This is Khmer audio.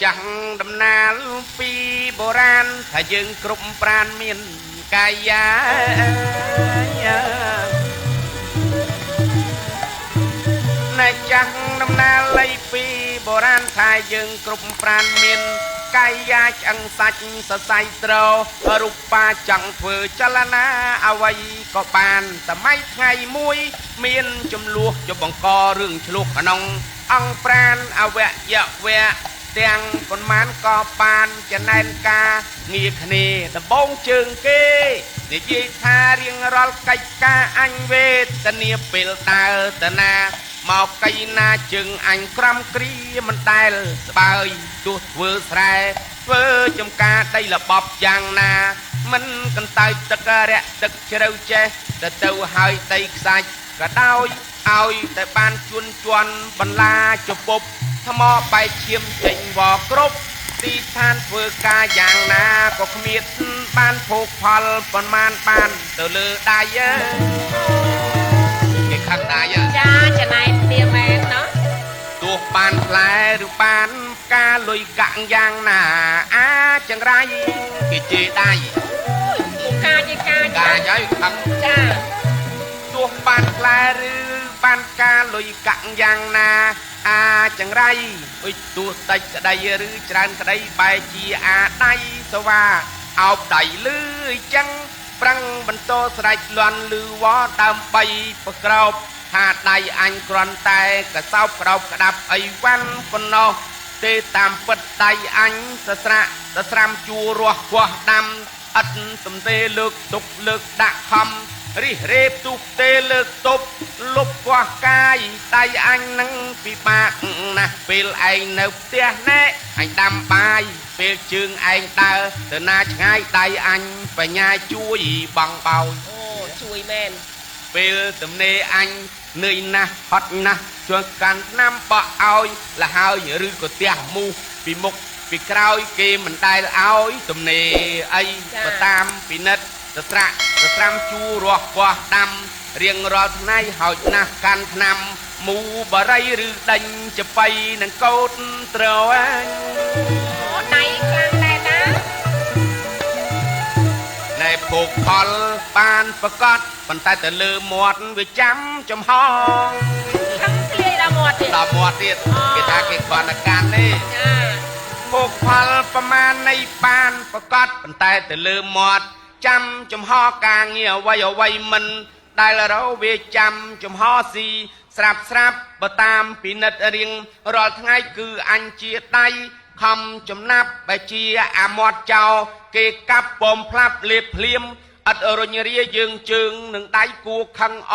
ចាស់ដំណាលពីបុរាណថាយើងគ្រប់ប្រានមានកាយាណែចាស់ដំណាលលៃពីបុរាណថាយើងគ្រប់ប្រានមានកាយាឆ្អឹងសាច់សរសៃត្ររូបាចង់ធ្វើចលនាអ្វីក៏បានសម័យថ្ងៃមួយមានចំនួនជបង្ករឿងឆ្លោះក្នុងអង្គប្រានអវយវៈទាំងប៉ុន្មានក៏បានចំណែនការងារគ្នាដំបងជើងគេនិយាយថារៀងរាល់កិច្ចការអញវេទនាពេលដើរទៅណាមកកៃណាជើងអញក្រំគ្រាមិនដែលស្បើយទោះធ្វើស្រែធ្វើចំការដីលបយ៉ាងណាមិនកន្តើយទឹករៈទឹកជ្រៅចេះទៅទៅហើយដីខ្សាច់ក៏ដោយឲ្យតែបានជួនជន់បន្លាជពប់ថ្មបែកឈាមចេញវគ្រប់ទីឋានធ្វើការយ៉ាងណាក៏គ្មានបានភោគផលប៉ុន្មានបានទៅលើដៃគេខឹងដៃ ចាចំណែនគ្នាមែនណោះ ទោះបានផ្លែឬបានផ្កាលុយកាក់យ៉ាងណាអាចង្រៃគេជេរដៃ មុខកាយកាយ កាយហើយខឹង ចា ទោះបានផ្លែឬបានផ្កាលុយកាក់យ៉ាងណាអាចង្រៃអុយទោះតិចក្តីឬច្រើនក្តីបែជាអាដៃសវ៉ាអោបដៃលឺអញ្ចឹងប្រឹងបន្តស្រែកលន់លឺវដើម្បីប្រក្រោបថាដៃអញគ្រាន់តែកសោបក្តោបក្តាប់អីវ៉ាន់ប៉ុណ្ណោះទេតាមពិតដៃអញសស្រាក់សស្រាំជួរស់គោះដាំឥតសំទេលើកទុកលើកដាក់ខំរិះរេបទុះទេលើកទប់លុបគោះកាយដៃអញនឹងពិបាកណាស់ពេលឯងនៅផ្ទះណែអញដាំបាយពេលជើងឯងដើរទៅណាឆ្ងាយដៃអញបញ្ញាជួយបងបោយ អូជួយមែន ពេលទំនេរអញនឿយណាស់ហត់ណាស់ជួយកាន់ថ្នាំបក់ឲ្យលហើយឬក៏ទះមូសពីមុខពីក្រោយគេមិនដែលឲ្យទំនេរអីបើតាមពិនិត្យសត្រាក់សត្រាំជួរស់គោះដាំរៀងរាល់ថ្ងៃហើយណាស់កាន់ថ្នាំមូបរិយឬដេញចបៃនឹងកោតត្រអញ អូដៃខ្លាំងដែរតា ណែភោគផលបានប្រកាសប៉ុន្តែទៅលើមាត់វាចាំចំហង ខឹងធ្លាយដល់មាត់ទៀត ដល់មាត់ទៀតគេថាគេគ្រាន់តែកាន់ទេ ចា ភោគផលប្រមាណនៃបានប្រកាសប៉ុន្តែទៅលើមាត់ចាំចំហការងារអ្វីអ្វីមិនដែលរកវាចាំចំហស៊ីស្រាប់ស្រាប់បើតាមពិនិត្យរៀងរាល់ថ្ងៃគឺអញជាដៃខំចំណាប់បែជាអាមាត់ចោលគេកាប់ពំផ្លាប់លេបភ្លាមឥតរុញរាយើងជើងនឹងដៃគួខឹងអ